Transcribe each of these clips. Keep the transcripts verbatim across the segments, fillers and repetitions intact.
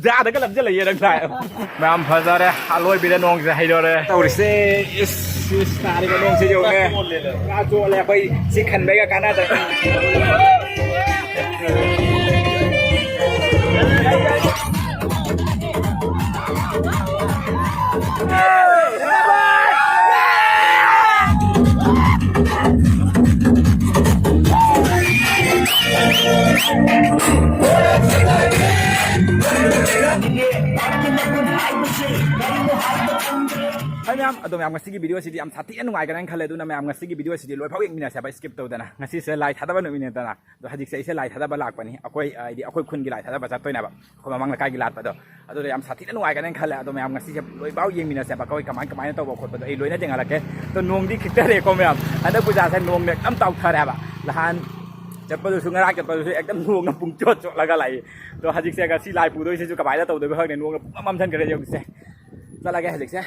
ꯖꯥꯗꯒ ꯂꯝꯖꯜꯂꯛꯑꯦ ꯅꯪ ꯂꯥꯏ꯫ ꯃꯌꯥꯝ ꯐꯖꯔꯦ, ꯑꯂꯣꯏꯕꯤꯗ ꯅꯣꯡꯁꯦ ꯍꯩꯗꯣꯔꯦ꯫ ꯇꯧꯔꯤꯁꯦ ꯏꯁ, ꯏꯁ ꯇꯥꯔꯤꯕ ꯅꯣꯡꯁꯦ ꯌꯦꯡꯉꯨꯅꯦ꯫ ꯄꯨꯔꯥ ꯆꯣꯠꯂꯦ ꯑꯩꯈꯣꯏ꯫ ꯁꯤ ꯈꯟꯕꯩꯒ ꯀꯥꯟꯅꯗ꯭ꯔꯦ꯫ ꯍꯥꯏ ꯃꯌꯥꯝ, ꯑꯗꯣ ꯃꯌꯥꯝ, ꯉꯁꯤꯒꯤ video ꯑꯁꯤꯗꯤ ꯌꯥꯝ ꯁꯥꯊꯤꯅ ꯅꯨꯡꯉꯥꯏꯒꯅꯤ ꯈꯜꯂꯦ꯫ ꯑꯗꯨꯅ ꯃꯌꯥꯝ, ꯉꯁꯤꯒꯤ video ꯑꯁꯤꯗꯤ ꯂꯣꯏꯐꯥꯎ ꯌꯦꯡꯃꯤꯟꯅꯁꯦ ꯍꯥꯏꯕ, skip ꯇꯧꯗꯅ꯫ ꯉꯁꯤꯁꯦ ꯂꯥꯏ ꯊꯥꯗꯕ ꯅꯨꯃꯤꯠꯅꯤꯗꯅ꯫ ꯑꯗꯣ ꯍꯧꯖꯤꯛꯁꯦ ꯑꯩꯁꯦ ꯂꯥꯏ ꯊꯥꯗꯕ ꯂꯥꯛꯄꯅꯤ꯫ ꯑꯩꯈꯣꯏ, ꯍꯥꯏꯗꯤ ꯑꯩꯈꯣꯏ ꯈꯨꯟꯒꯤ ꯂꯥꯏ ꯊꯥꯗꯕ ꯆꯠꯇꯣꯏꯅꯦꯕ, ꯑꯩꯈꯣꯏ ꯃꯃꯥꯡ ꯂꯩꯀꯥꯏꯒꯤ ꯂꯥꯠꯄꯗꯣ꯫ ꯑꯗꯨꯗ ꯌꯥꯝ ꯁꯥꯊꯤꯅ ꯅꯨꯡꯉꯥꯏꯒꯅꯤ ꯈꯜꯂꯦ꯫ ꯑꯗꯣ ꯃꯌꯥꯝ, ꯉꯁꯤꯁꯦ ꯂꯣꯏꯐꯥꯎ ꯌꯦꯡꯃꯤꯟꯅꯁꯦꯕ, ꯑꯩꯈꯣꯏ ꯀꯃꯥꯏ ꯀꯃꯥꯏꯅ ꯇꯧꯕ ꯈꯣꯠꯄꯗꯣ ꯑꯩ ꯂꯣꯏꯅ ꯊꯦꯡꯅꯔꯛꯀꯦ꯫ ꯑꯗꯣ ꯅꯣꯡꯗꯤ ꯈꯤꯛꯇꯔꯦꯀꯣ ꯃꯌꯥꯝ, ꯍꯟꯗꯛ ꯄꯨꯖꯥꯁꯦ ꯅꯣꯡꯅ ꯑꯦꯛꯗꯝ ꯇꯥꯎꯊꯔꯦꯕ꯫ ꯅꯍꯥꯟ ꯆꯠꯄꯗꯨꯁꯨ, ꯉꯔꯥꯡ ꯆꯠꯄꯗꯨꯁꯨ ꯑꯦꯛꯗꯝ ꯅꯣꯡꯅ ꯄꯨꯡꯆꯣꯠ ꯆꯣꯠꯂꯒ ꯂꯥꯛꯏ꯫ ꯑꯗꯣ ꯍꯧꯖꯤꯛꯁꯦ ꯉꯁꯤ ꯂꯥꯏ ꯄꯨꯗꯣꯏꯁꯤꯁꯨ ꯀꯃꯥꯏꯅ ꯇꯧꯗꯣꯏꯕ ꯈꯪꯗꯦ, ꯅꯣꯡꯅ ꯄꯨꯡꯃꯝ ꯃꯝꯁꯤꯟꯈ꯭ꯔꯦ ꯍꯧꯖꯤꯛꯁꯦ꯫ ꯆꯠꯂꯒꯦ ꯍꯧꯖꯤꯛꯁꯦ꯫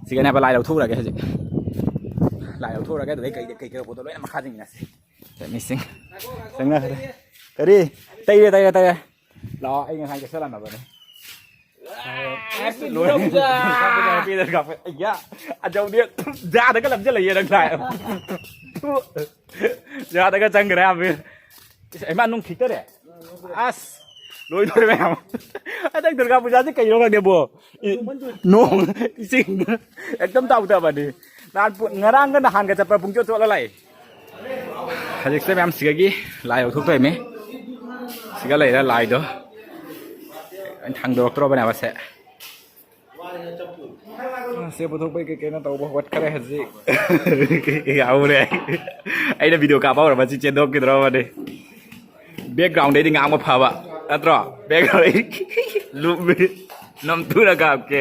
ꯁꯤꯒꯅꯦꯕ ꯂꯥꯏ ꯂꯧꯊꯣꯛꯎꯔꯒꯦ ꯍꯧꯖꯤꯛ꯫ ꯂꯥꯏ ꯂꯧꯊꯣꯛꯎꯔꯒꯦ, ꯑꯗꯨꯗꯩ ꯀꯩ ꯀꯩ ꯀꯩ ꯄꯣꯠꯇꯣ ꯂꯣꯏꯅ ꯃꯈꯥ ꯆꯪꯃꯤꯟꯅꯁꯤ꯫ ꯆꯠꯃꯤꯁꯤꯡ ꯆꯪꯅꯈ꯭ꯔꯦ꯫ ꯀꯔꯤ? ꯇꯩꯔꯦ, ꯇꯩꯔꯦ, ꯇꯩꯔꯦ꯫ ꯂꯥꯛꯑꯣ, ꯑꯩ ꯉꯁꯥꯏ ꯀꯦꯁꯜꯂꯝꯃꯕꯅꯦ꯫ ꯂꯣꯏꯔꯦ꯫ ꯀꯥꯞꯄꯦ, ꯀꯥꯞꯄꯦ, ꯀꯥꯞꯄꯦ꯫ ꯑꯩꯌꯥ, ꯑꯖꯧꯗꯤ ꯖꯥꯗꯒ ꯂꯝꯖꯜꯂꯛꯑꯦ ꯅꯪ ꯂꯥꯏ꯫ ꯖꯥꯗꯒ ꯆꯪꯈ꯭ꯔꯦ ꯍꯥꯏꯕ꯫ ꯏꯁ, ꯏꯃꯥ ꯅꯨꯡ ꯈꯤꯛꯇꯔꯦ꯫ ꯑꯁ, ꯂꯣꯏꯗꯣꯔꯦ ꯃꯌꯥꯝ꯫ ꯍꯟꯗꯛ ꯗꯨꯔꯒꯥ ꯄꯨꯖꯥꯁꯦ ꯀꯩꯅꯣ ꯈꯪꯗꯦꯕꯣ꯫ ꯏ-, ꯅꯣꯡ, ꯏꯁꯤꯡ ꯑꯦꯛꯗꯝ ꯇꯥꯎꯊꯕꯅꯤ꯫ ꯅꯍꯥꯟ ꯄꯨ-, ꯉꯔꯥꯡꯒ ꯅꯍꯥꯟꯒ ꯆꯠꯄ ꯄꯨꯡꯆꯣꯠ ꯆꯣꯠꯂ ꯂꯥꯛꯏ꯫ ꯍꯧꯖꯤꯛꯁꯦ ꯃꯌꯥꯝ ꯁꯤꯒꯒꯤ ꯂꯥꯏ ꯂꯧꯊꯣꯛꯇꯣꯏꯅꯤ꯫ ꯁꯤꯒ ꯂꯩꯔꯦ ꯂꯥꯏꯗꯣ꯫ ꯑꯩꯅ ꯊꯥꯡꯗꯣꯔꯛꯇ꯭ꯔꯕꯅꯦꯕ ꯁꯦ꯫ ꯁꯦ ꯄꯨꯊꯣꯛꯄꯩ ꯀꯩ ꯀꯩꯅꯣ ꯇꯧꯕ ꯍꯧꯒꯠꯈꯔꯦ ꯍꯧꯖꯤꯛ꯫ ꯌꯥꯎꯔꯦ꯫ ꯑꯩꯅ video ꯀꯥꯞꯄ ꯍꯧꯔꯕ ꯁꯤ ꯆꯦꯟꯊꯣꯛꯈꯤꯗ꯭ꯔꯕꯅꯦ꯫ Background ꯗꯩꯗꯤ ꯉꯥꯡꯕ ꯐꯕ ꯅꯠꯇ꯭ꯔꯣ? Background ꯗꯩ ꯂꯨꯝꯃꯤ꯫ ꯅꯝꯊꯨꯅ ꯀꯥꯞꯀꯦ꯫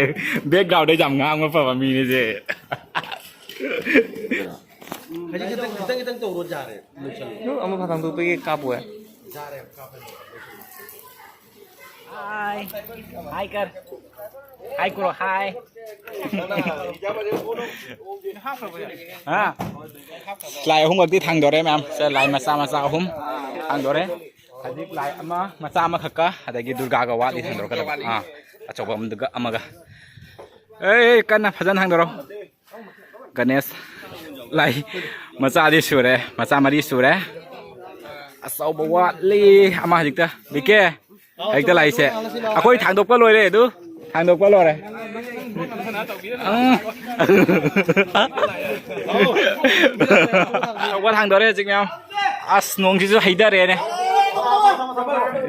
Background ꯗꯩ ꯌꯥꯝ ꯉꯥꯡꯕ ꯐꯕ ꯃꯤꯅꯤꯁꯦ꯫ ꯍꯧꯖꯤꯛ ꯈꯤꯇꯪ, ꯈꯤꯇꯪ, ꯈꯤꯇꯪ ꯇꯧꯔꯣ, ꯌꯥꯔꯦ꯫ ꯂꯣꯏꯁꯜꯂꯣ꯫ ꯑꯃ ꯐꯥꯊꯪ ꯊꯣꯛꯄꯒꯤ ꯀꯥꯞꯄꯨ꯫ ꯌꯥꯔꯦ, ꯀꯥꯞꯄꯦ꯫ ꯍꯥꯏ꯫ ꯍꯥꯏ ꯀꯔ꯫ ꯍꯥꯏ ꯀꯔꯣ, ꯍꯥꯏ꯫ ꯍꯥ? ꯂꯥꯏ ꯑꯍꯨꯝꯈꯛꯇꯤ ꯊꯥꯡꯗꯣꯔꯦ ꯃꯌꯥꯝ꯫ ꯁꯦ, ꯂꯥꯏ ꯃꯆꯥ ꯃꯆꯥ ꯑꯍꯨꯝ ꯊꯥꯡꯗꯣꯔꯦ꯫ ꯍꯧꯖꯤꯛ ꯂꯥꯏ ꯑꯃ, ꯃꯆꯥ ꯑꯃꯈꯛꯀ, ꯑꯗꯒꯤ ꯗꯨꯔꯒꯥꯒ ꯋꯥꯠꯂꯤ ꯊꯥꯡꯗꯣꯔꯛꯀꯗꯕ꯫ ꯑꯥ, ꯑꯆꯧꯕ ꯑꯃꯗꯨꯒ ꯑꯃꯒ꯫ ꯑꯦ, ꯀꯟꯅ ꯐꯖꯅ ꯊꯥꯡꯗꯣꯔꯛꯑꯣ꯫ ꯒꯅꯦꯁ ꯂꯥꯏ ꯃꯆꯥꯗꯤ ꯁꯨꯔꯦ, ꯃꯆꯥ ꯃꯔꯤ ꯁꯨꯔꯦ꯫ ꯑꯆꯧꯕ ꯋꯥꯠꯂꯤ ꯑꯃ ꯍꯧꯖꯤꯛꯇ꯫ ꯕꯤꯀꯦ, ꯍꯦꯛꯇ ꯂꯥꯛꯏꯁꯦ꯫ ꯑꯩꯈꯣꯏ ꯊꯥꯡꯗꯣꯛꯄ ꯂꯣꯏꯔꯦ ꯑꯗꯨ꯫ ꯊꯥꯡꯗꯣꯛꯄ ꯂꯣꯏꯔꯦ꯫ ꯎꯝ꯫ ꯑꯆꯧꯕ ꯊꯥꯡꯗꯣꯔꯦ ꯍꯧꯖꯤꯛ ꯃꯌꯥꯝ꯫ ꯑꯁ, ꯅꯣꯡꯁꯤꯁꯨ ꯍꯩꯊꯔꯦꯅꯦ꯫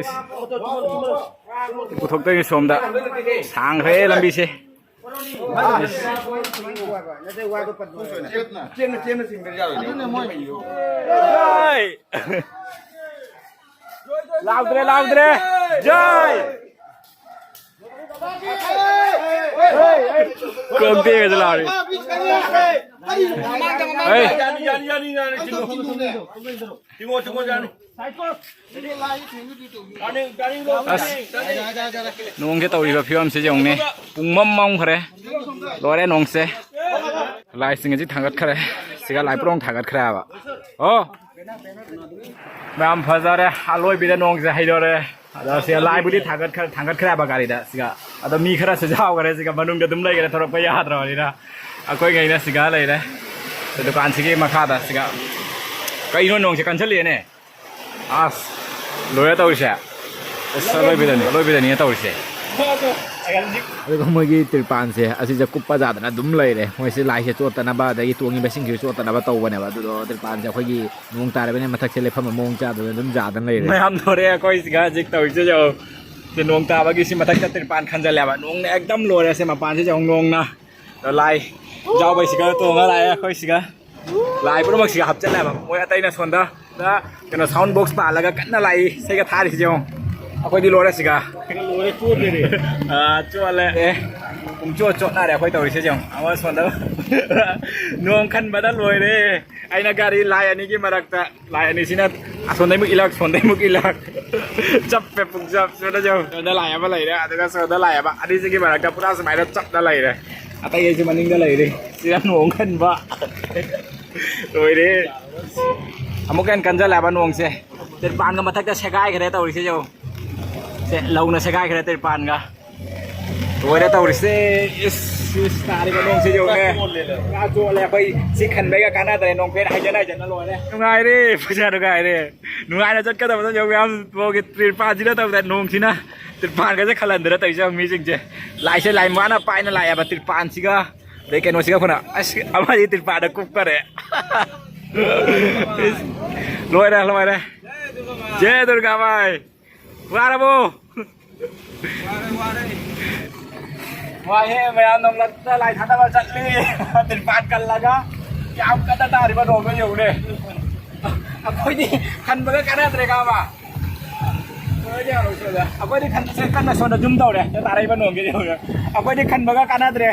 ꯏꯁ꯫ ꯄꯨꯊꯣꯛꯇꯣꯏꯅꯤ ꯁꯣꯝꯗ꯫ ꯁꯥꯡꯈ꯭ꯔꯦ ꯂꯝꯕꯤꯁꯦ꯫ ꯂꯥꯎꯗ꯭ꯔꯦ, ꯂꯥꯎꯗ꯭ꯔꯦ꯫ ꯖꯥꯏ꯫ ꯀꯣꯛꯇꯦꯒꯁꯨ ꯂꯥꯎꯔꯤ꯫ ꯍꯩ꯫ ꯌꯥꯅꯤ, ꯌꯥꯅꯤ, ꯌꯥꯅꯤ, ꯌꯥꯅꯤ, ꯆꯤꯡꯉꯣ꯫ ꯆꯤꯡꯉꯣ, ꯆꯤꯡꯉꯣ, ꯌꯥꯅꯤ꯫ ꯑꯁ, ꯅꯣꯡꯁꯦ ꯇꯧꯔꯤꯕ ꯐꯤꯕꯝꯁꯦ ꯌꯦꯡꯉꯨꯅꯦ꯫ ꯄꯨꯡꯃꯝ ꯃꯝꯈ꯭ꯔꯦ꯫ ꯂꯣꯏꯔꯦ ꯅꯣꯡꯁꯦ꯫ ꯂꯥꯏꯁꯤꯡ ꯑꯁꯤ ꯊꯥꯡꯒꯠꯈ꯭ꯔꯦ꯫ ꯁꯤꯒ ꯂꯥꯏ ꯄꯨꯔꯣꯡ ꯊꯥꯡꯒꯠꯈ꯭ꯔꯦ ꯍꯥꯏꯕ꯫ ꯑꯣ! ꯌꯥꯝ ꯐꯖꯔꯦ꯫ ꯑꯂꯣꯏꯕꯤꯗ ꯅꯣꯡꯁꯦ ꯍꯩꯗꯣꯔꯦ꯫ ꯑꯗꯣ ꯁꯤꯒ ꯂꯥꯏꯕꯨꯗꯤ ꯊꯥꯡꯒꯠꯈ꯭ꯔ-, ꯊꯥꯡꯒꯠꯈ꯭ꯔꯦ ꯍꯥꯏꯕ ꯒꯥꯔꯤꯗ꯫ ꯁꯤꯒ ꯑꯗꯣ ꯃꯤ ꯈꯔꯁꯨ ꯌꯥꯎꯈ꯭ꯔꯦ꯫ ꯁꯤꯒ ꯃꯅꯨꯡꯗ ꯑꯗꯨꯝ ꯂꯩꯈ꯭ꯔꯦ꯫ ꯊꯣꯔꯛꯄ ꯌꯥꯗ꯭ꯔꯕꯅꯤꯅ꯫ ꯑꯩꯈꯣꯏꯈꯩꯅ ꯁꯤꯒ ꯂꯩꯔꯦ꯫ ꯗꯨꯀꯥꯟꯁꯤꯒꯤ ꯃꯈꯥꯗ ꯁꯤꯒ꯫ ꯀꯩꯅꯣ ꯅꯣꯡꯁꯦ ꯀꯟꯁꯤꯜꯂꯛꯑꯦꯅꯦ꯫ ꯑꯁ, ꯂꯣꯏꯔꯦ ꯇꯧꯔꯤꯁꯦ꯫ ꯑꯁ, ꯑꯂꯣꯏꯕꯤꯗꯅꯤ, ꯑꯂꯣꯏꯕꯤꯗꯅꯤꯅꯦ ꯇꯧꯔꯤꯁꯦ꯫ ꯑꯗꯨꯒ ꯃꯣꯏꯒꯤ ꯇ꯭ꯔꯤꯄꯥꯟꯁꯦ ꯑꯁꯤꯁꯦ ꯀꯨꯞꯄ ꯌꯥꯗꯅ ꯑꯗꯨꯝ ꯂꯩꯔꯦ꯫ ꯃꯣꯏꯁꯦ ꯂꯥꯏꯁꯦ ꯆꯣꯠꯇꯅꯕ, ꯑꯗꯒꯤ ꯇꯣꯡꯉꯤꯕꯁꯤꯡꯁꯤꯁꯨ ꯆꯣꯠꯇꯅꯕ ꯇꯧꯕꯅꯦꯕ꯫ ꯑꯗꯨꯗꯣ ꯇ꯭ꯔꯤꯄꯥꯟꯁꯦ ꯑꯩꯈꯣꯏꯒꯤ ꯅꯣꯡ ꯇꯥꯔꯕꯅꯤꯅ ꯃꯊꯛꯁꯦ ꯂꯦꯞꯐꯝ ꯃꯑꯣꯡ ꯆꯥꯗꯅ ꯑꯗꯨꯝ ꯌꯥꯗꯅ ꯂꯩꯔꯦ꯫ ꯃꯌꯥꯝ ꯂꯣꯏꯔꯦ ꯑꯩꯈꯣꯏ ꯁꯤꯒ ꯍꯧꯖꯤꯛ ꯇꯧꯔꯤꯁꯦ ꯌꯦꯡꯉꯣ꯫ ꯁꯤ ꯅꯣꯡ ꯇꯥꯕꯒꯤ ꯁꯤ ꯃꯊꯛꯇ ꯇ꯭ꯔꯤꯄꯥꯟ ꯈꯟꯖꯜꯂꯦꯕ꯫ ꯅꯣꯡꯅ ꯑꯦꯛꯗꯝ ꯂꯣꯏꯔꯦ꯫ ꯁꯤ ꯃꯄꯥꯟꯁꯤꯗ ꯌꯦꯡꯉꯣ, ꯅꯣꯡꯅ꯫ ꯑꯗꯣ ꯂꯥꯏ ꯌꯥꯎꯕꯩꯁꯤꯒ ꯇꯣꯡꯉ ꯂꯥꯛꯑꯦ ꯑꯩꯈꯣꯏ ꯁꯤꯒ꯫ ꯂꯥꯏ ꯄꯨꯝꯅꯃꯛꯁꯤꯒ ꯍꯥꯞꯆꯜꯂꯦꯕ꯫ ꯃꯣꯏ ꯑꯇꯩꯅ ꯁꯣꯝꯗ ꯀꯩꯅꯣ sound box ꯄꯥꯜꯂꯒ ꯀꯟꯅ ꯂꯥꯛꯏ, ꯏꯁꯩꯒ ꯊꯥꯔꯤꯁꯦ ꯌꯦꯡꯉꯣ꯫ ꯑꯩꯈꯣꯏꯗꯤ ꯂꯣꯏꯔꯦ ꯁꯤꯒ꯫ ꯂꯣꯏꯔꯦ, ꯆꯣꯠꯂꯦꯅꯦ꯫ ꯑꯥ, ꯆꯣꯠꯂꯦ꯫ ꯑꯦ, ꯄꯨꯡꯆꯣꯠ ꯆꯣꯠꯅꯔꯦ ꯑꯩꯈꯣꯏ ꯇꯧꯔꯤꯁꯦ ꯌꯦꯡꯉꯣ꯫ ꯑꯃ ꯁꯣꯝꯗ ꯅꯣꯡ ꯈꯟꯕꯗ ꯂꯣꯏꯔꯦ꯫ ꯑꯩꯅ ꯒꯥꯔꯤ ꯂꯥꯏ ꯑꯅꯤꯒꯤ ꯃꯔꯛꯇ, ꯂꯥꯏ ꯑꯅꯤꯁꯤꯅ ꯑꯁꯣꯝꯗꯩꯃꯨꯛ ꯏꯂꯛ, ꯁꯣꯝꯗꯩꯃꯨꯛ ꯏꯂꯛ꯫ ꯆꯞꯄꯦ ꯄꯨꯡꯆꯞ꯫ ꯁꯣꯝꯗ ꯌꯦꯡꯉꯣ꯫ ꯁꯣꯝꯗ ꯂꯥꯏ ꯑꯃ ꯂꯩꯔꯦ, ꯑꯗꯨꯒ ꯁꯣꯝꯗ ꯂꯥꯏ ꯑꯃ꯫ ꯑꯅꯤꯁꯤꯒꯤ ꯃꯔꯛꯇ ꯄꯨꯔꯥ ꯁꯨꯃꯥꯏꯅ ꯆꯞꯅ ꯂꯩꯔꯦ꯫ ꯑꯇꯩ ꯑꯩꯁꯨ ꯃꯅꯤꯡꯗ ꯂꯩꯔꯦ꯫ ꯁꯤꯗ ꯅꯣꯡ ꯈꯟꯕ꯫ ꯂꯣꯏꯔꯦ꯫ ꯑꯃꯨꯛꯀ ꯍꯦꯟꯅ ꯀꯟꯖꯜꯂꯛꯑꯕ ꯅꯣꯡꯁꯦ꯫ ꯇ꯭ꯔꯤꯄꯥꯟꯒ ꯃꯊꯛꯇ ꯁꯦꯒꯥꯏꯈ꯭ꯔꯦ ꯇꯧꯔꯤꯁꯦ ꯌꯦꯡꯉꯣ꯫ ꯁꯦ, ꯂꯧꯅ ꯁꯦꯒꯥꯏꯈ꯭ꯔꯦ ꯇ꯭ꯔꯤꯄꯥꯟꯒ꯫ ꯂꯣꯏꯔꯦ ꯇꯧꯔꯤꯁꯦ꯫ ꯏꯁ, ꯏꯁ, ꯇꯥꯔꯤꯕ ꯅꯣꯡꯁꯦ ꯌꯦꯡꯉꯨꯅꯦ꯫ ꯄꯨꯔꯥ ꯆꯣꯠꯂꯦ꯫ ꯑꯩꯈꯣꯏ ꯁꯤ ꯈꯟꯕꯩꯒ ꯀꯥꯟꯅꯗ꯭ꯔꯦ꯫ ꯅꯣꯡ ꯐꯦꯟ ꯍꯥꯏꯖꯟ ꯍꯥꯏꯖꯟꯅ ꯂꯣꯏꯔꯦ꯫ ꯅꯨꯡꯉꯥꯏꯔꯦ, ꯄꯩꯁꯥ ꯅꯨꯡꯉꯥꯏꯔꯦ꯫ ꯅꯨꯡꯉꯥꯏꯅ ꯆꯠꯀꯗꯕꯗꯣ ꯌꯦꯡꯉꯨ꯫ ꯌꯥꯝ ꯃꯣꯏꯒꯤ ꯇ꯭ꯔꯤꯄꯥꯟꯁꯤꯅ ꯇꯧꯗ ꯅꯣꯡꯁꯤꯅ ꯇ꯭ꯔꯤꯄꯥꯟꯒꯁꯦ ꯈꯜꯍꯟꯗꯅ ꯇꯧꯔꯤꯁꯦ ꯌꯦꯡꯉꯨ ꯃꯤꯁꯤꯡꯁꯦ꯫ ꯂꯥꯏꯁꯦ ꯂꯥꯏ ꯃꯥꯅ ꯄꯥꯏꯅ ꯂꯥꯛꯑꯦꯕ ꯇ꯭ꯔꯤꯄꯥꯟꯁꯤꯒ꯫ ꯑꯗꯩ ꯀꯩꯅꯣꯁꯤꯒ ꯑꯩꯈꯣꯏꯅ ꯑꯁ ꯑꯃꯗꯤ ꯇ꯭ꯔꯤꯄꯥꯟꯗ ꯀꯨꯞꯈꯔꯦ꯫ ꯏꯁ, ꯂꯣꯏꯔꯦ, ꯂꯣꯏꯔꯦ꯫ ꯖꯦ ꯗꯨꯔꯒꯥ ꯃꯥꯏ꯫ ꯋꯥꯔꯕꯣ? ꯋꯥꯔꯦ, ꯋꯥꯔꯦ꯫ ꯋꯥꯏꯍꯦ, ꯃꯌꯥꯝ ꯅꯣꯡꯂꯛꯇ ꯂꯥꯏ ꯊꯥꯗꯕ ꯆꯠꯂꯤ꯫ ꯇ꯭ꯔꯤꯄꯥꯟ ꯀꯜꯂꯒ ꯀꯌꯥꯝ ꯀꯟꯅ ꯇꯥꯔꯤꯕ ꯅꯣꯡꯗꯣ ꯌꯦꯡꯉꯨꯅꯦ꯫ ꯑꯩꯈꯣꯏꯗꯤ ꯈꯟꯕꯒ ꯀꯥꯟꯅꯗ꯭ꯔꯦ ꯈꯪꯉꯕ? ꯑꯩꯈꯣꯏꯗꯤ ꯈꯟꯕꯁꯦ ꯀꯟꯅ ꯁꯣꯝꯗ ꯖꯨꯝ ꯇꯧꯔꯦ꯫ ꯇꯥꯔꯛꯏꯕ ꯅꯣꯡꯁꯦ ꯌꯦꯡꯉꯨꯅꯦ꯫ ꯑꯩꯈꯣꯏꯗꯤ ꯈꯟꯕꯒ ꯀꯥꯟꯅꯗ꯭ꯔꯦ꯫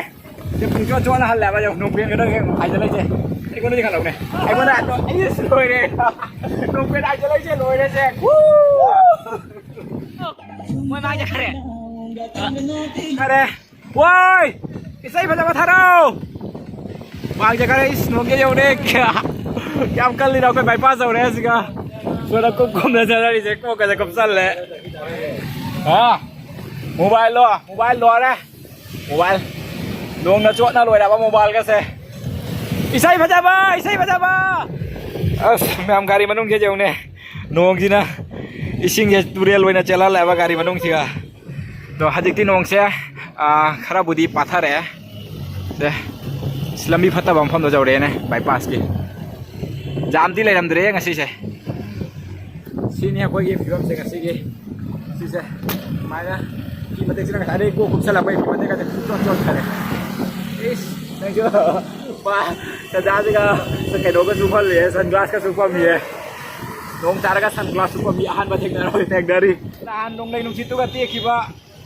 ꯁꯤ ꯄꯨꯡꯆꯣꯠ ꯆꯣꯠꯅ ꯍꯜꯂꯦꯕ ꯌꯦꯡꯉꯨ꯫ ꯅꯣꯡ ꯐꯦꯟꯒꯗꯣ ꯌꯦꯡꯉꯨ꯫ ꯍꯥꯏꯖꯜꯂꯛꯏꯁꯦ꯫ ꯑꯩꯉꯣꯟꯗꯗꯤ ꯈꯜꯂꯧꯅꯦ꯫ ꯑꯩꯉꯣꯟꯗ ꯑꯩꯁ ꯂꯣꯏꯔꯦ꯫ ꯅꯣꯡ ꯐꯦꯟ ꯍꯥꯏꯖꯜꯂꯛꯏꯁꯦ ꯂꯣꯏꯔꯦꯁꯦ꯫ ꯃꯣꯏ ꯃꯥꯡꯖꯈ꯭ꯔꯦ꯫ ꯐꯔꯦ꯫ ꯋꯥꯏ! ꯏꯁꯩ ꯐꯖꯕ ꯊꯥꯔꯛꯑꯣ꯫ ꯃꯥꯡꯖꯈ꯭ꯔꯦ꯫ ꯏꯁ, ꯅꯣꯡꯒꯦ ꯌꯧꯔꯦ꯫ ꯌꯥꯝ ꯀꯜꯂꯤꯅ ꯑꯩꯈꯣꯏ ꯕꯥꯏꯄꯥꯁ ꯌꯧꯔꯦ ꯍꯧꯖꯤꯛ꯫ ꯁꯣꯝꯗ ꯀꯨꯞ ꯀꯨꯝꯅ ꯆꯠꯅꯔꯤꯁꯦ꯫ ꯀꯣꯛꯀꯁꯦ ꯀꯨꯞꯁꯜꯂꯦ꯫ ꯍꯥ? ꯃꯣꯕꯥꯏꯜꯂꯣ? ꯃꯣꯕꯥꯏꯜ ꯂꯣꯏꯔꯦ꯫ ꯃꯣꯕꯥꯏꯜ꯫ ꯅꯣꯡꯅ ꯆꯣꯠꯅ ꯂꯣꯏꯔꯕ ꯃꯣꯕꯥꯏꯜꯒꯁꯦ꯫ ꯏꯁꯩ ꯐꯖꯕ! ꯏꯁꯩ ꯐꯖꯕ! ꯑꯁ, ꯃꯌꯥꯝ ꯒꯥꯔꯤ ꯃꯅꯨꯡꯁꯦ ꯌꯦꯡꯉꯨꯅꯦ꯫ ꯅꯣꯡꯁꯤꯅ ꯏꯁꯤꯡꯁꯦ ꯇꯨꯔꯦꯜ ꯑꯣꯏꯅ ꯆꯦꯜꯍꯜꯂꯦꯕ ꯒꯥꯔꯤ ꯃꯅꯨꯡꯁꯤꯒ꯫ ꯑꯗꯣ ꯍꯧꯖꯤꯛꯇꯤ ꯅꯣꯡꯁꯦ, ꯑꯥ, ꯈꯔꯕꯨꯗꯤ ꯄꯥꯊꯔꯛꯑꯦ꯫ ꯁꯦ, ꯂꯝꯕꯤ ꯐꯠꯇꯕ ꯃꯐꯝꯗ ꯌꯧꯔꯛꯑꯦꯅꯦ, ꯕꯥꯏꯄꯥꯁꯀꯤ꯫ ꯖꯥꯝꯗꯤ ꯂꯩꯔꯝꯗ꯭ꯔꯦ ꯉꯁꯤꯁꯦ꯫ ꯁꯤꯅꯤ ꯑꯩꯈꯣꯏꯒꯤ ꯐꯤꯕꯝꯁꯦ ꯉꯁꯤꯒꯤ꯫ ꯁꯤꯁꯦ ꯁꯨꯃꯥꯏꯅ ꯐꯤ ꯃꯇꯦꯛꯁꯤꯅ ꯉꯁꯥꯏꯗꯒꯤ ꯀꯣꯛ ꯀꯨꯞꯁꯜꯂꯛꯄꯩ ꯐꯤ ꯃꯇꯦꯛꯀꯁꯦ ꯄꯨꯡꯆꯣꯠ ꯆꯣꯠꯈ꯭ꯔꯦ꯫ ꯏꯁ, ꯅꯪꯁꯨ ꯄꯥ, ꯇꯟꯖꯥꯁꯤꯒ ꯀꯩꯅꯣꯒꯁꯨ ꯐꯝꯃꯤꯌꯦ, ꯁꯟ ꯒ꯭ꯂꯥꯁꯀꯁꯨ ꯐꯝꯃꯤꯌꯦ꯫ ꯅꯣꯡ ꯇꯥꯔꯒ ꯁꯟ ꯒ꯭ꯂꯥꯁꯁꯨ ꯐꯝꯃꯤ, ꯑꯍꯥꯟꯕ ꯊꯦꯡꯅꯔꯣꯏ, ꯊꯦꯡꯅꯔꯤ꯫ ꯅꯍꯥꯟ ꯅꯣꯡꯂꯩ ꯅꯨꯡꯁꯤꯠꯇꯨꯒ ꯇꯦꯛꯈꯤꯕ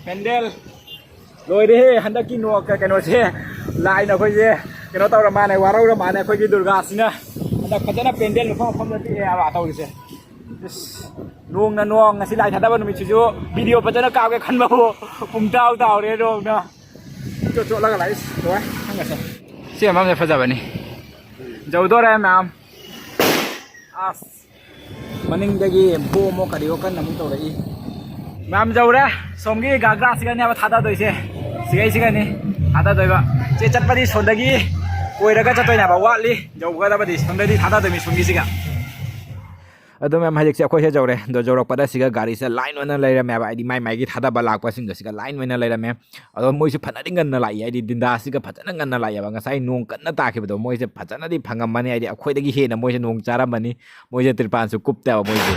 ꯄꯦꯟꯗꯦꯜ꯫ ꯂꯣꯏꯔꯦꯍꯦ, ꯍꯟꯗꯛꯀꯤ ꯅꯣ-, ꯀ-, ꯀꯩꯅꯣꯁꯦ, ꯂꯥꯏꯅ ꯑꯩꯈꯣꯏꯁꯦ ꯀꯩꯅꯣ ꯇꯧꯔ ꯃꯥꯜꯂꯦ, ꯋꯥꯔꯧꯔ ꯃꯥꯜꯂꯦ ꯑꯩꯈꯣꯏꯒꯤ ꯗꯨꯔꯒꯥꯁꯤꯅ꯫ ꯍꯟꯗꯛ ꯐꯖꯅ ꯄꯦꯟꯗꯦꯜ ꯃꯐꯝ ꯃꯐꯝꯗ ꯇꯦꯛꯑꯦ ꯍꯥꯏꯕ ꯇꯧꯔꯤꯁꯦ꯫ ꯏꯁ, ꯅꯣꯡꯅ ꯅꯣꯡ, ꯉꯁꯤ ꯂꯥꯏ ꯊꯥꯗꯕ ꯅꯨꯃꯤꯠꯁꯤꯁꯨ ꯚꯤꯗꯤꯑꯣ ꯐꯖꯅ ꯀꯥꯞꯀꯦ ꯈꯟꯕꯕꯨ ꯄꯨꯡꯇꯥꯎ ꯇꯥꯎꯔꯦ ꯅꯣꯡꯅ꯫ ꯆꯣꯠ ꯆꯣꯠꯂꯒ ꯂꯥꯛꯏ꯫ ꯂꯣꯏꯔꯦ, ꯈꯪꯒꯁꯦ꯫ ꯁꯤ ꯑꯃꯁꯦ ꯐꯖꯕꯅꯤ꯫ ꯌꯧꯗꯣꯔꯦ ꯃꯌꯥꯝ꯫ ꯑꯁ꯫ ꯃꯅꯤꯡꯗꯒꯤ ꯕꯣꯝ ꯑꯃ ꯀꯔꯤꯑꯣ ꯀꯟꯅ ꯑꯃꯨꯛ ꯇꯧꯔꯛꯏ꯫ ꯃꯌꯥꯝ ꯌꯧꯔꯦ꯫ ꯁꯣꯝꯒꯤ ꯒꯥꯒ꯭ꯔꯥꯁꯤꯒꯅꯦꯕ ꯊꯥꯗꯗꯣꯏꯁꯦ꯫ ꯁꯤꯒꯩꯁꯤꯒꯅꯤ ꯊꯥꯗꯗꯣꯏꯕ꯫ ꯆꯦ ꯆꯠꯄꯗꯤ ꯁꯣꯝꯗꯒꯤ ꯀꯣꯏꯔꯒ ꯆꯠꯇꯣꯏꯅꯦꯕ꯫ ꯋꯥꯠꯂꯤ ꯌꯧꯒꯗꯕꯗꯤ꯫ ꯁꯣꯝꯗꯗꯤ ꯊꯥꯗꯗꯣꯏꯅꯤ ꯁꯣꯝꯒꯤꯁꯤꯒ꯫ ꯑꯗꯣ ꯃꯌꯥꯝ, ꯍꯧꯖꯤꯛꯁꯦ ꯑꯩꯈꯣꯏꯁꯦ ꯌꯧꯔꯦ꯫ ꯑꯗꯣ ꯌꯧꯔꯛꯄꯗ ꯁꯤꯒ ꯒꯥꯔꯤꯁꯦ ꯂꯥꯏꯟ ꯑꯣꯏꯅ ꯂꯩꯔꯝꯃꯦꯕ, ꯍꯥꯏꯗꯤ ꯃꯥꯏ ꯃꯥꯏꯒꯤ ꯊꯥꯗꯕ ꯂꯥꯛꯄꯁꯤꯡꯗꯣ ꯁꯤꯒ ꯂꯥꯏꯟ ꯑꯣꯏꯅ ꯂꯩꯔꯝꯃꯦ꯫ ꯑꯗꯣ ꯃꯣꯏꯁꯨ ꯐꯅꯗꯤ ꯉꯟꯅ ꯂꯥꯛꯏ, ꯍꯥꯏꯗꯤ ꯗꯤꯟꯗꯥꯁꯤꯒ ꯐꯖꯅ ꯉꯟꯅ ꯂꯥꯛꯑꯦꯕ꯫ ꯉꯁꯥꯏ ꯅꯣꯡ ꯀꯟꯅ ꯇꯥꯈꯤꯕꯗꯣ ꯃꯣꯏꯁꯦ ꯐꯖꯅꯗꯤ ꯐꯪꯉꯝꯃꯅꯤ, ꯍꯥꯏꯗꯤ ꯑꯩꯈꯣꯏꯗꯒꯤ ꯍꯦꯟꯅ ꯃꯣꯏꯁꯦ ꯅꯣꯡ ꯆꯥꯔꯝꯃꯅꯤ꯫ ꯃꯣꯏꯁꯦ ꯇ꯭ꯔꯤꯄꯥꯟꯁꯨ ꯀꯨꯞꯇꯦꯕ ꯃꯣꯏꯁꯦ꯫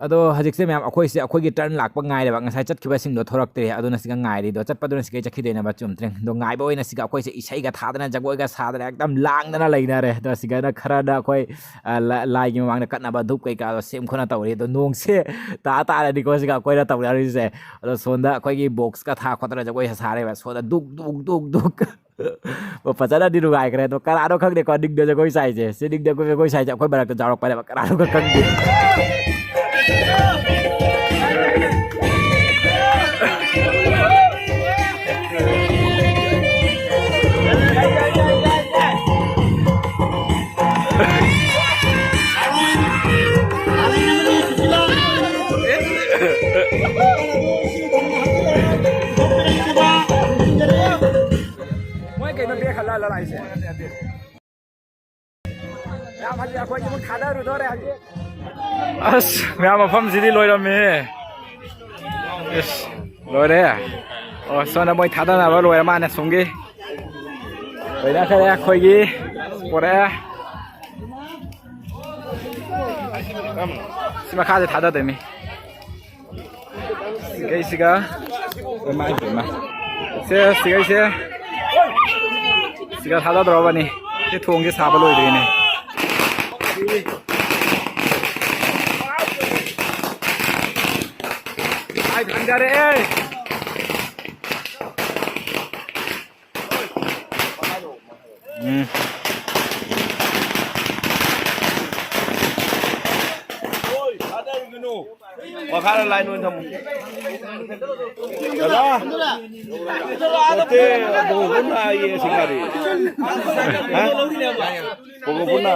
ꯑꯗꯣ ꯍꯧꯖꯤꯛꯁꯦ ꯃꯌꯥꯝ, ꯑꯩꯈꯣꯏꯁꯦ ꯑꯩꯈꯣꯏꯒꯤ ꯇꯔꯟ ꯂꯥꯛꯄ ꯉꯥꯏꯔꯦꯕ꯫ ꯉꯁꯥꯏ ꯆꯠꯈꯤꯕꯁꯤꯡꯗꯣ ꯊꯣꯔꯛꯇ꯭ꯔꯦ, ꯑꯗꯨꯅ ꯁꯤꯒ ꯉꯥꯏꯔꯤꯗꯣ꯫ ꯆꯠꯄꯗꯨꯅ ꯁꯤꯒꯩ ꯆꯠꯈꯤꯗꯣꯏꯅꯦꯕ, ꯆꯨꯝꯗ꯭ꯔꯤꯡ꯫ ꯑꯗꯣ ꯉꯥꯏꯕ ꯑꯣꯏꯅ ꯁꯤꯒ ꯑꯩꯈꯣꯏꯁꯦ ꯏꯁꯩꯒ ꯊꯥꯗꯅ ꯖꯒꯣꯏꯒ ꯁꯥꯗꯅ ꯑꯦꯛꯗꯝ ꯂꯥꯡꯗꯅ ꯂꯩꯅꯔꯦ꯫ ꯑꯗꯣ ꯁꯤꯒꯅ ꯈꯔꯅ ꯑꯩꯈꯣꯏ, ꯑ, ꯂ-, ꯂꯥꯏꯒꯤ ꯃꯃꯥꯡꯗ ꯀꯠꯅꯕ ꯙꯨꯞ ꯀꯩꯀꯥꯗꯣ ꯁꯦꯝ ꯈꯣꯠꯅ ꯇꯧꯔꯤ꯫ ꯑꯗꯣ ꯅꯣꯡꯁꯦ ꯇꯥ ꯇꯥꯔꯗꯤꯀꯣ ꯁꯤꯒ ꯑꯩꯈꯣꯏꯅ ꯇꯧꯅꯔꯤꯁꯦ꯫ ꯑꯗꯣ ꯁꯣꯝꯗ ꯑꯩꯈꯣꯏꯒꯤ ꯕꯣꯛꯁꯀ ꯊꯥ ꯈꯣꯠꯇꯅ ꯖꯒꯣꯏ ꯁꯥꯔꯦꯕ꯫ ꯁꯣꯝꯗ ꯗꯨꯛ ꯗꯨꯛ ꯗꯨꯛ ꯗꯨꯛ꯫ ꯑꯣ, ꯐꯖꯅꯗꯤ ꯅꯨꯡꯉꯥꯏꯈ꯭ꯔꯦ꯫ ꯑꯗꯣ ꯀꯅꯥꯅꯣ ꯈꯪꯗꯦꯀꯣ ꯅꯤꯡꯗ ꯖꯒꯣꯏ ꯁꯥꯏꯁꯦ? ꯁꯤ ꯅꯤꯡꯗ ꯖꯒꯣꯏ ꯁꯥꯏꯁꯦ ꯑꯩꯈꯣꯏ ꯃꯔꯛꯇ ꯌꯥꯎꯔꯛꯄꯅꯦꯕ꯫ ꯀꯅꯥꯅꯣ ꯈꯪꯗꯦ꯫ ꯃꯣꯏ ꯀꯩꯅꯣ ꯕꯦꯛ ꯍꯜꯂ ꯍꯜꯂ ꯂꯥꯛꯏꯁꯦ? ꯌꯥꯝ ꯍꯜꯂꯤ, ꯑꯩꯈꯣꯏꯒꯤ ꯑꯃꯨꯛ ꯊꯥꯗꯔꯨꯗꯣꯔꯦ ꯍꯧꯖꯤꯛ꯫ ꯑꯁ, ꯃꯌꯥꯝ ꯃꯐꯝꯁꯤꯗꯤ ꯂꯣꯏꯔꯝꯃꯦꯍꯦ꯫ ꯑꯁ, ꯂꯣꯏꯔꯦ꯫ ꯑꯣ, ꯁꯣꯝꯗ ꯃꯣꯏ ꯊꯥꯗꯅꯕ ꯂꯣꯏꯔ ꯃꯥꯅꯦ ꯁꯣꯝꯒꯤ꯫ ꯂꯣꯏꯅꯈꯔꯦ ꯑꯩꯈꯣꯏꯒꯤ꯫ ꯄꯣꯔꯛꯑꯦ꯫ ꯁꯤ ꯃꯈꯥꯁꯦ ꯊꯥꯗꯗꯣꯏꯅꯤ꯫ ꯁꯤꯒꯩꯁꯤꯒ, ꯏꯃꯥ, ꯏꯃꯥ꯫ ꯁꯦ, ꯁꯤꯒꯩꯁꯦ꯫ ꯁꯤꯒ ꯊꯥꯗꯗꯧꯔꯕꯅꯤ꯫ ꯁꯤ ꯊꯣꯡꯁꯦ ꯁꯥꯕ ꯂꯣꯏꯗ꯭ꯔꯤꯅꯦ꯫ ꯃꯥꯏ ꯊꯥꯡꯗꯔꯛꯑꯦ꯫ ꯎꯝ꯫ ꯃꯈꯥꯗ line ꯑꯣꯏꯅ ꯊꯝꯃꯨ꯫ ꯗꯗꯥ, ꯅꯠꯇꯦ, ꯕꯣꯕꯣꯅ ꯍꯥꯏꯌꯦ ꯁꯤ ꯒꯥꯔꯤ꯫ ꯍꯥ? ꯕꯣꯕꯣꯅ꯫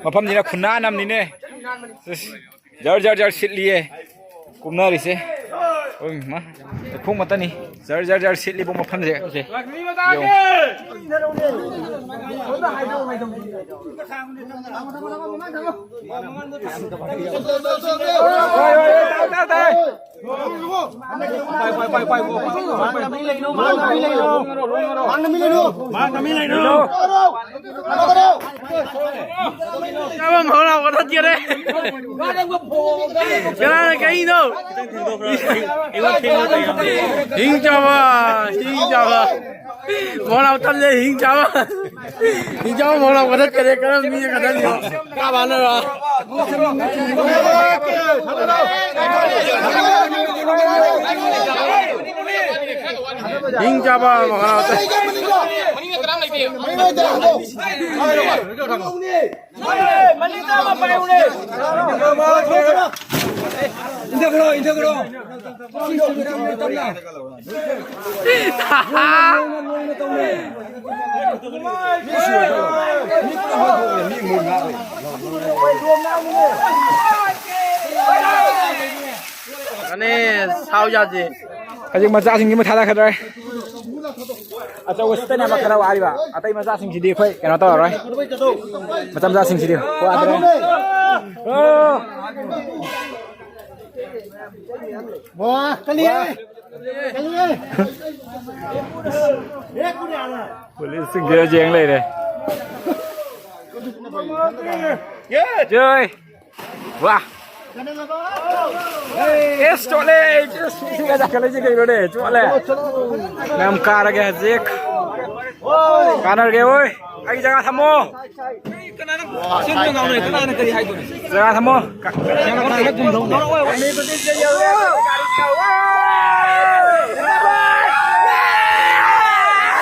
ꯃꯐꯝꯁꯤꯅ ꯈꯨꯟꯅꯥꯟ ꯑꯃꯅꯤꯅꯦ꯫ ꯖꯔ ꯖꯔ ꯖꯔ ꯁꯤꯠꯂꯤꯌꯦ ꯀꯨꯝꯅꯔꯤꯁꯦ꯫ ꯍꯣꯏ, ꯃꯥ, ꯂꯩꯈꯣꯝ ꯉꯥꯛꯇꯅꯤ꯫ ꯖꯔ ꯖꯔ ꯖꯔ ꯁꯤꯠꯂꯤꯕ ꯃꯐꯝꯁꯦ꯫ ꯁꯦ, ꯌꯦꯡꯉꯨ꯫ ꯍꯣꯏ, ꯍꯣꯏ, ꯍꯣꯏ, ꯇꯥꯏ, ꯇꯥꯏ, ꯇꯥꯏ꯫ ꯆꯥꯕ ꯃꯍꯥꯎ ꯂꯥꯎꯕ ꯊꯛꯀꯦꯔꯦ꯫ ꯀꯅꯥꯅ ꯀꯩꯅꯣ? ꯍꯤꯡ ꯆꯥꯕ, ꯍꯤꯡ ꯆꯥꯕ꯫ ꯃꯍꯥꯎ ꯂꯥꯎ ꯊꯛꯂꯦ, ꯍꯤꯡ ꯆꯥꯕ꯫ ꯍꯤꯡ ꯆꯥꯕ ꯃꯍꯥꯎ ꯂꯥꯎꯕ ꯊꯛꯀꯦꯔꯦ꯫ ꯀꯔꯝ ꯃꯤꯅ ꯈꯟꯍꯜꯂꯤꯅꯣ? ꯀꯥꯕꯥꯅꯔꯣ? ꯍꯤꯡ ꯆꯥꯕ ꯃꯈꯜ ꯑꯃ꯫ ꯏꯟꯊꯈ꯭ꯔꯣ, ꯏꯟꯊꯈ꯭ꯔꯣ꯫ ꯑꯅꯦ, ꯁꯥꯎ ꯌꯥꯗꯦ꯫ ꯍꯧꯖꯤꯛ ꯃꯆꯥꯁꯤꯡꯁꯤ ꯃꯊꯥ ꯈꯗ꯭ꯔꯦ꯫ ꯑꯆꯧꯕꯁꯤꯗꯅꯦꯕ ꯈꯔ ꯋꯥꯔꯤꯕ꯫ ꯑꯇꯩ ꯃꯆꯥꯁꯤꯡꯁꯤꯗꯤ ꯑꯩꯈꯣꯏ ꯀꯩꯅꯣ ꯇꯧꯔꯔꯣꯏ꯫ ꯃꯆꯥ ꯃꯆꯥꯁꯤꯡꯁꯤꯗꯤ ꯋꯥꯗ꯭ꯔꯦ꯫ ꯑꯣ꯫ ꯋꯥ, ꯀꯜꯂꯤꯍꯦ꯫ ꯀꯜꯂꯤꯍꯦ꯫ ꯄꯨꯂꯤꯁꯁꯤꯡꯁꯤꯅ ꯌꯦꯡ ꯂꯩꯔꯦ꯫ ꯖꯣꯏ꯫ ꯋꯥ꯫ ꯑꯦꯁ, ꯆꯣꯠꯂꯦ꯫ ꯑꯦꯁ, ꯁꯤꯒ ꯆꯥꯈꯠꯂꯛꯏꯁꯦ ꯀꯩꯅꯣꯅꯦ? ꯆꯣꯠꯂꯦ꯫ ꯃꯌꯥꯝ ꯀꯥꯔꯒꯦ ꯍꯧꯖꯤꯛ꯫ ꯀꯥꯟꯅꯔꯒꯦ ꯑꯣꯏ꯫ ꯑꯩꯒꯤ ꯖꯒꯥ ꯊꯝꯃꯣ꯫ ꯀꯅꯥꯅ ꯀꯅꯥꯅ ꯀꯔꯤ ꯍꯥꯏꯗꯣꯏꯅꯣ? ꯖꯒꯥ ꯊꯝꯃꯣ꯫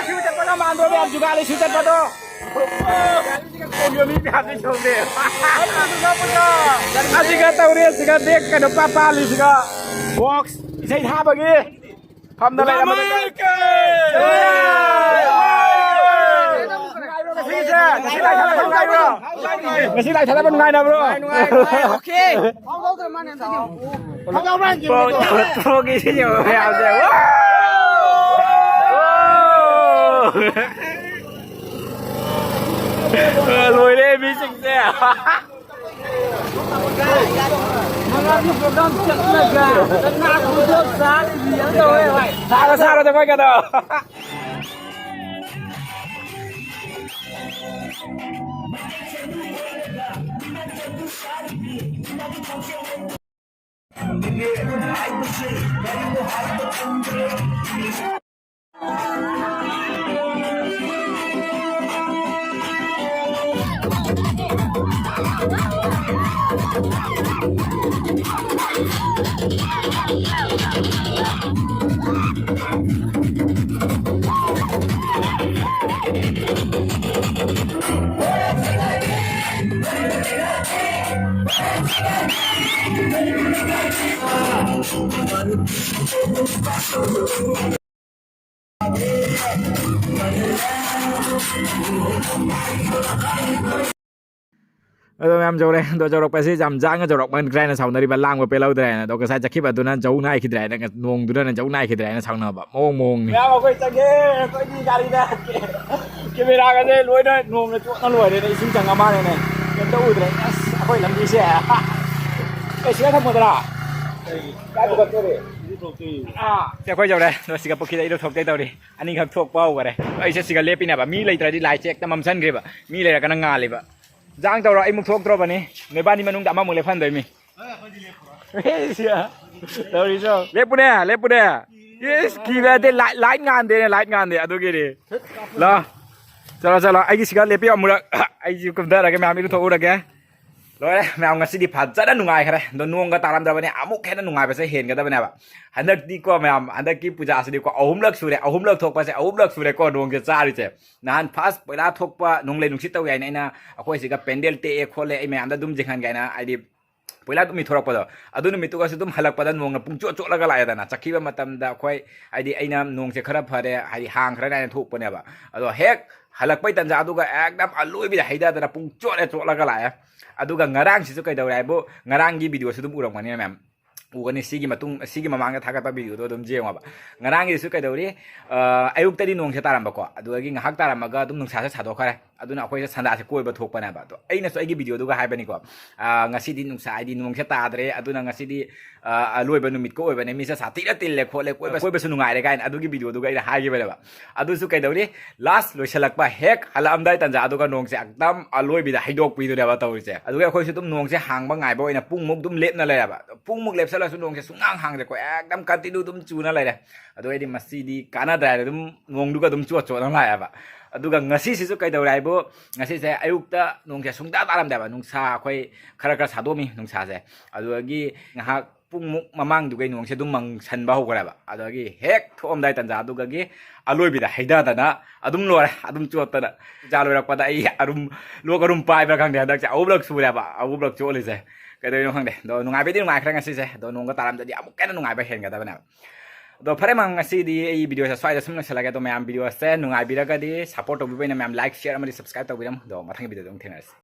ꯁꯨ ꯆꯠꯄꯗꯣ ꯃꯥꯟꯗ꯭ꯔꯣ ꯃꯌꯥꯝ? ꯖꯨꯒꯥꯂꯤ ꯁꯨ ꯆꯠꯄꯗꯣ꯫ ꯃꯤ ꯃꯌꯥꯝꯁꯦ ꯁꯣꯝꯗ꯫ ꯑꯁꯤꯒ ꯇꯧꯔꯤ, ꯑꯁꯤꯒ ꯗꯦꯛ ꯀꯩꯅꯣ ꯄꯥ-, ꯄꯥꯜꯂꯤꯁꯤꯒ꯫ ꯕꯣꯛꯁ ꯏꯁꯩ ꯊꯥꯕꯒꯤ ꯐꯝꯗ ꯂꯩꯔꯝꯕ꯫ ꯉꯁꯤꯁꯦ, ꯉꯁꯤ ꯂꯥꯏ ꯊꯥꯗꯕ ꯅꯨꯡꯉꯥꯏꯕ꯭ꯔꯣ? ꯉꯁꯤ ꯂꯥꯏ ꯊꯥꯗꯕ ꯅꯨꯡꯉꯥꯏꯅꯕ꯭ꯔꯣ? ꯅꯨꯡꯉꯥꯏ, ꯅꯨꯡꯉꯥꯏ, ꯅꯨꯡꯉꯥꯏ, ꯑꯣꯀꯦ꯫ ꯊꯣꯛꯏꯁꯤ ꯌꯦꯡꯉꯣ ꯃꯌꯥꯝꯁꯦ꯫ ꯂꯣꯏꯔꯦ ꯃꯤꯁꯤꯡꯁꯦ꯫ ꯁꯥꯔꯣ, ꯁꯥꯔꯣ, ꯖꯒꯣꯏ ꯀꯗꯣ꯫ ꯑꯗꯣ ꯃꯌꯥꯝ ꯌꯧꯔꯦ꯫ ꯑꯗꯣ ꯌꯧꯔꯛꯄꯁꯤ ꯌꯥꯝ ꯖꯥꯡꯅ ꯌꯧꯔꯛꯃꯟꯈ꯭ꯔꯦ ꯍꯥꯏꯅ ꯁꯥꯎꯅꯔꯤꯕ, ꯂꯥꯡꯕ ꯄꯦꯜꯍꯧꯗ꯭ꯔꯦ ꯍꯥꯏꯅ꯫ ꯑꯗꯣ ꯉꯁꯥꯏ ꯆꯠꯈꯤꯕ ꯑꯗꯨꯅ ꯖꯧ ꯅꯥꯏꯈꯤꯗ꯭ꯔꯦ ꯍꯥꯏꯅ, ꯅꯣꯡꯗꯨꯅ ꯖꯧ ꯅꯥꯏꯈꯤꯗ꯭ꯔꯦ ꯍꯥꯏꯅ ꯁꯥꯎꯅꯕ ꯃꯑꯣꯡ ꯃꯑꯣꯡꯅꯤ꯫ ꯃꯌꯥꯝ ꯑꯩꯈꯣꯏ ꯆꯪꯉꯦ, ꯑꯩꯈꯣꯏꯒꯤ ꯒꯥꯔꯤꯗ꯫ ꯀꯦꯃꯦꯔꯥꯒꯁꯦ ꯂꯣꯏꯅ ꯅꯣꯡꯅ ꯆꯣꯠꯅ ꯂꯣꯏꯔꯦꯅꯦ, ꯏꯁꯤꯡ ꯆꯪꯉ ꯃꯥꯜꯂꯦꯅꯦ꯫ ꯀꯩꯝꯇ ꯎꯗ꯭ꯔꯦ꯫ ꯑꯁ, ꯑꯩꯈꯣꯏ ꯂꯝꯕꯤꯁꯦ꯫ ꯑꯦ, ꯁꯤꯗ ꯊꯝꯃꯨꯗ꯭ꯔꯥ? ꯀꯥꯏ ꯄꯨꯈꯠꯇꯣꯔꯤ? ꯑꯥ꯫ ꯁꯤ ꯑꯩꯈꯣꯏ ꯌꯧꯔꯦ꯫ ꯑꯗꯣ ꯁꯤꯒ ꯄꯨꯈ꯭ꯔꯤꯗ ꯏꯔꯨ ꯊꯣꯛꯇꯦ ꯇꯧꯔꯤ꯫ ꯑꯅꯤꯈꯛ ꯊꯣꯛꯄ ꯍꯧꯈꯔꯦ꯫ ꯑꯩꯁꯦ ꯁꯤꯒ ꯂꯦꯞꯄꯤꯅꯦꯕ꯫ ꯃꯤ ꯂꯩꯇ꯭ꯔꯗꯤ ꯂꯥꯏꯠꯁꯦ ꯍꯦꯛꯇ ꯃꯝꯁꯟꯈ꯭ꯔꯦꯕ꯫ ꯃꯤ ꯂꯩꯔꯒꯅ ꯉꯥꯜꯂꯤꯕ꯫ ꯖꯥꯡ ꯇꯧꯔꯣ, ꯑꯩꯃꯨꯛ ꯊꯣꯛꯇ꯭ꯔꯣꯕꯅꯤ꯫ ꯅꯣꯏꯕꯥꯅꯤ ꯃꯅꯨꯡꯗ ꯑꯃꯃꯨꯛ ꯂꯦꯞꯍꯟꯗꯣꯏꯃꯤ꯫ ꯇꯧꯔꯤꯁꯣ꯫ ꯂꯦꯞꯄꯨꯅꯦ, ꯂꯦꯞꯄꯨꯅꯦ꯫ ꯏꯁ, ꯀꯤꯕ ꯅꯠꯇꯦ, ꯂꯥꯏꯠ, ꯂꯥꯏꯠ ꯉꯥꯟꯗꯦꯅꯦ, ꯂꯥꯏꯠ ꯉꯥꯟꯗꯦ ꯑꯗꯨꯒꯤꯅꯦ꯫ ꯂꯥ꯫ ꯆꯠꯂꯣ, ꯆꯠꯂꯣ꯫ ꯑꯩꯒꯤ ꯁꯤꯒ ꯂꯦꯞꯄꯤꯌꯣ ꯑꯃꯨꯔꯛ꯫ ꯑꯩꯁꯨ ꯀꯨꯝꯊꯔꯒꯦ, ꯃꯌꯥꯝ ꯏꯔꯨꯊꯣꯛꯎꯔꯒꯦ꯫ ꯂꯣꯏꯔꯦ ꯃꯌꯥꯝ, ꯉꯁꯤꯗꯤ ꯐꯖꯅ ꯅꯨꯡꯉꯥꯏꯈ꯭ꯔꯦ꯫ ꯑꯗꯣ ꯅꯣꯡꯒ ꯇꯥꯔꯝꯗ꯭ꯔꯕꯅꯦ, ꯑꯃꯨꯛ ꯍꯦꯟꯅ ꯅꯨꯡꯉꯥꯏꯕꯁꯦ ꯍꯦꯟꯒꯗꯕꯅꯦꯕ꯫ ꯍꯟꯗꯛꯇꯤꯀꯣ ꯃꯌꯥꯝ, ꯍꯟꯗꯛꯀꯤ ꯄꯨꯖꯥꯁꯤꯗꯤꯀꯣ ꯑꯍꯨꯝꯂꯛ ꯁꯨꯔꯦ, ꯑꯍꯨꯝꯂꯛ ꯊꯣꯛꯄꯁꯦ ꯑꯍꯨꯝꯂꯛ ꯁꯨꯔꯦꯀꯣ ꯅꯣꯡꯁꯦ ꯆꯥꯔꯤꯁꯦ꯫ ꯅꯍꯥꯟ ꯐꯥꯔꯁ ꯄꯣꯏꯂꯥ ꯊꯣꯛꯄ ꯅꯣꯡꯂꯩ ꯅꯨꯡꯁꯤꯠ ꯇꯧꯏ ꯍꯥꯏꯅ ꯑꯩꯅ ꯑꯩꯈꯣꯏ ꯁꯤꯒ ꯄꯦꯟꯗꯦꯜ ꯇꯦꯛꯑꯦ ꯈꯣꯠꯂꯦ, ꯑꯩ ꯃꯌꯥꯝꯗ ꯑꯗꯨꯝ ꯌꯦꯡꯍꯟꯒꯦ ꯍꯥꯏꯅ, ꯍꯥꯏꯗꯤ ꯄꯣꯏꯂꯥ ꯑꯗꯨꯝ ꯃꯤ ꯊꯣꯔꯛꯄꯗꯣ, ꯑꯗꯨ ꯅꯨꯃꯤꯠꯇꯨꯒꯁꯨ ꯑꯗꯨꯝ ꯍꯜꯂꯛꯄꯗ ꯅꯣꯡꯅ ꯄꯨꯡ ꯆꯣꯠ ꯆꯣꯠꯂꯒ ꯂꯥꯛꯑꯦꯗꯅ꯫ ꯆꯠꯈꯤꯕ ꯃꯇꯝꯗ ꯑꯩꯈꯣꯏ, ꯍꯥꯏꯗꯤ ꯑꯩꯅ ꯅꯣꯡꯁꯦ ꯈꯔ ꯐꯔꯦ, ꯍꯥꯏꯗꯤ ꯍꯥꯡꯈ꯭ꯔꯦ ꯍꯥꯏꯅ ꯊꯣꯛꯄꯅꯦꯕ꯫ ꯑꯗꯣ ꯍꯦꯛ ꯍꯜꯂꯛꯄꯩ ꯇꯟꯖꯥ ꯑꯗꯨꯒ ꯑꯦꯛꯗꯝ ꯑꯂꯣꯏꯕꯤꯗ ꯍꯩꯊꯗꯅ ꯄꯨꯡ ꯆꯣꯠꯂꯦ ꯆꯣꯠꯂꯒ ꯂꯥꯛꯑꯦ꯫ ꯑꯗꯨꯒ ꯉꯔꯥꯡꯁꯤꯁꯨ ꯀꯩꯗꯧꯔꯦ ꯍꯥꯏꯕꯨ, ꯉꯔꯥꯡꯒꯤ ꯚꯤꯗꯤꯑꯣꯁꯨ ꯑꯗꯨꯝ ꯎꯔꯝꯒꯅꯤꯅ ꯃꯌꯥꯝ꯫ ꯎꯒꯅꯤ, ꯁꯤꯒꯤ ꯃꯇꯨꯡ, ꯁꯤꯒꯤ ꯃꯃꯥꯡꯗ ꯊꯥꯒꯠꯄ ꯚꯤꯗꯤꯑꯣꯗꯣ ꯑꯗꯨꯝ ꯌꯦꯡꯉꯣꯕ꯫ ꯉꯔꯥꯡꯒꯤꯁꯨ ꯀꯩꯗꯧꯔꯤ, ꯑ, ꯑꯌꯨꯛꯇꯗꯤ ꯅꯣꯡꯁꯦ ꯇꯥꯔꯝꯕꯀꯣ, ꯑꯗꯨꯗꯒꯤ ꯉꯥꯏꯍꯥꯛ ꯇꯥꯔꯝꯃꯒ ꯑꯗꯨꯝ ꯅꯨꯡꯁꯥꯁꯦ ꯁꯥꯗꯣꯛꯈ꯭ꯔꯦ꯫ ꯑꯗꯨꯅ ꯑꯩꯈꯣꯏꯁꯦ ꯁꯟꯗꯥꯁꯦ ꯀꯣꯏꯕ ꯊꯣꯛꯄꯅꯦꯕ꯫ ꯑꯗꯣ ꯑꯩꯅꯁꯨ ꯑꯩꯒꯤ ꯚꯤꯗꯤꯑꯣꯗꯨꯒ ꯍꯥꯏꯕꯅꯤꯀꯣ, ꯑ, ꯉꯁꯤꯗꯤ ꯅꯨꯡꯁꯥ, ꯍꯥꯏꯗꯤ ꯅꯣꯡꯁꯦ ꯇꯥꯗ꯭ꯔꯦ, ꯑꯗꯨꯅ ꯉꯁꯤꯗꯤ, ꯑ, ꯑꯂꯣꯏꯕ ꯅꯨꯃꯤꯠꯀ ꯑꯣꯏꯕꯅꯦ, ꯃꯤꯁꯦ ꯁꯥꯊꯤꯅ ꯇꯤꯜꯂꯦ ꯈꯣꯠꯂꯦ, ꯀꯣꯏꯕ, ꯀꯣꯏꯕꯁꯨ ꯅꯨꯡꯉꯥꯏꯔꯦ ꯀꯥꯏꯅ ꯑꯗꯨꯒꯤ ꯚꯤꯗꯤꯑꯣꯗꯨꯒ ꯑꯩꯅ ꯍꯥꯏꯈꯤꯕꯅꯦꯕ꯫ ꯑꯗꯨꯁꯨ ꯀꯩꯗꯧꯔꯤ, ꯂꯥꯁ ꯂꯣꯏꯁꯤꯜꯂꯛꯄ ꯍꯦꯛ ꯍꯜꯂꯛꯑꯝꯗꯥꯏ ꯇꯟꯖꯥ ꯑꯗꯨꯒ ꯅꯣꯡꯁꯦ ꯑꯦꯛꯗꯝ ꯑꯂꯣꯏꯕꯤꯗ ꯍꯩꯗꯣꯛꯄꯤꯗꯨꯅꯦꯕ ꯇꯧꯔꯤꯁꯦ꯫ ꯑꯗꯨꯒ ꯑꯩꯈꯣꯏꯁꯨ ꯑꯗꯨꯝ ꯅꯣꯡꯁꯦ ꯍꯥꯡꯕ ꯉꯥꯏꯕ ꯑꯣꯏꯅ ꯄꯨꯡꯃꯨꯛ ꯑꯗꯨꯝ ꯂꯦꯞꯅ ꯂꯩꯔꯕ꯫ ꯄꯨꯡꯃꯨꯛ ꯂꯦꯞꯁꯜꯂꯁꯨ ꯅꯣꯡꯁꯦ ꯁꯨꯡꯍꯥꯡ ꯍꯥꯡꯗ꯭ꯔꯦꯀꯣ, ꯑꯦꯛꯗꯝ ꯀꯟꯇꯤꯅ꯭ꯌꯨ ꯑꯗꯨꯝ ꯆꯨꯅ ꯂꯩꯔꯦ꯫ ꯑꯗꯨ ꯑꯩꯗꯤ ꯃꯁꯤꯗꯤ ꯀꯥꯟꯅꯗ꯭ꯔꯦ ꯍꯥꯏꯅ ꯑꯗꯨꯝ ꯅꯣꯡꯗꯨꯒ ꯑꯗꯨꯝ ꯆꯣꯠ ꯆꯣꯠꯅ ꯂꯥꯛꯑꯦꯕ꯫ ꯑꯗꯨꯒ ꯉꯁꯤꯁꯤꯁꯨ ꯀꯩꯗꯧꯔꯦ ꯍꯥꯏꯕꯨ, ꯉꯁꯤꯁꯦ ꯑꯌꯨꯛꯇ ꯅꯣꯡꯁꯦ ꯁꯨꯡꯇꯥ ꯇꯥꯔꯝꯗꯦꯕ꯫ ꯅꯨꯡꯁꯥ ꯑꯩꯈꯣꯏ ꯈꯔ ꯈꯔ ꯁꯥꯗꯣꯛꯑꯝꯃꯤ ꯅꯨꯡꯁꯥꯁꯦ꯫ ꯑꯗꯨꯗꯒꯤ ꯉꯥꯏꯍꯥꯛ ꯄꯨꯡꯃꯨꯛ ꯃꯃꯥꯡꯗꯨꯒꯩ ꯅꯣꯡꯁꯦ ꯑꯗꯨꯝ ꯃꯪꯁꯟꯕ ꯍꯧꯈ꯭ꯔꯦꯕ꯫ ꯑꯗꯒꯤ ꯍꯦꯛ ꯊꯣꯛꯑꯝꯗꯥꯏ ꯇꯟꯖꯥꯗꯨꯒꯒꯤ ꯑꯂꯣꯏꯕꯤꯗ ꯍꯩꯊꯗꯅ ꯑꯗꯨꯝ ꯂꯣꯏꯔꯦ, ꯑꯗꯨꯝ ꯆꯣꯠꯇꯅ꯫ ꯄꯨꯖꯥ ꯂꯣꯏꯔꯛꯄꯗ ꯑꯩ ꯑꯔꯨꯝ, ꯂꯣꯛ ꯑꯔꯨꯝ ꯄꯥꯏꯕ꯭ꯔꯥ ꯈꯪꯗꯦ, ꯍꯟꯗꯛꯁꯦ ꯑꯍꯨꯝꯂꯛ ꯁꯨꯔꯦꯕ, ꯑꯍꯨꯝꯂꯛ ꯆꯣꯠꯂꯤꯁꯦ꯫ ꯀꯩꯗꯧꯔꯤꯅꯣ ꯈꯪꯗꯦ꯫ ꯑꯗꯣ ꯅꯨꯡꯉꯥꯏꯕꯗꯤ ꯅꯨꯡꯉꯥꯏꯈ꯭ꯔꯦ ꯉꯁꯤꯁꯦ꯫ ꯑꯗꯣ ꯅꯣꯡꯒ ꯇꯥꯔꯝꯗꯗꯤ ꯑꯃꯨꯛꯀ ꯍꯦꯟꯅ ꯅꯨꯡꯉꯥꯏꯕ ꯍꯦꯟꯒꯗꯕꯅꯦꯕ꯫ ꯑꯗꯣ ꯐꯔꯦ ꯃꯌꯥꯝ, ꯉꯁꯤꯗꯤ ꯑꯩ ꯚꯤꯗꯤꯑꯣꯁꯦ ꯁ꯭ꯋꯥꯏꯗ ꯁꯨꯝ ꯂꯣꯏꯁꯤꯜꯂꯒꯦ꯫ ꯑꯗꯣ ꯃꯌꯥꯝ ꯚꯤꯗꯤꯑꯣꯁꯦ ꯅꯨꯡꯉꯥꯏꯕꯤꯔꯒꯗꯤ ꯁꯞꯄꯣꯔꯠ ꯇꯧꯕꯤꯕ ꯑꯣꯏꯅ ꯃꯌꯥꯝ ꯂꯥꯏꯛ, ꯁꯤꯌꯔ ꯑꯃꯗꯤ ꯁꯕꯁꯀ꯭ꯔꯥꯏꯕ ꯇꯧꯕꯤꯔꯝꯃꯣ꯫ ꯑꯗꯣ ꯃꯊꯪꯒꯤ ꯚꯤꯗꯤꯑꯣꯗ ꯑꯃꯨꯛ ꯊꯦꯡꯅꯔꯁꯤ꯫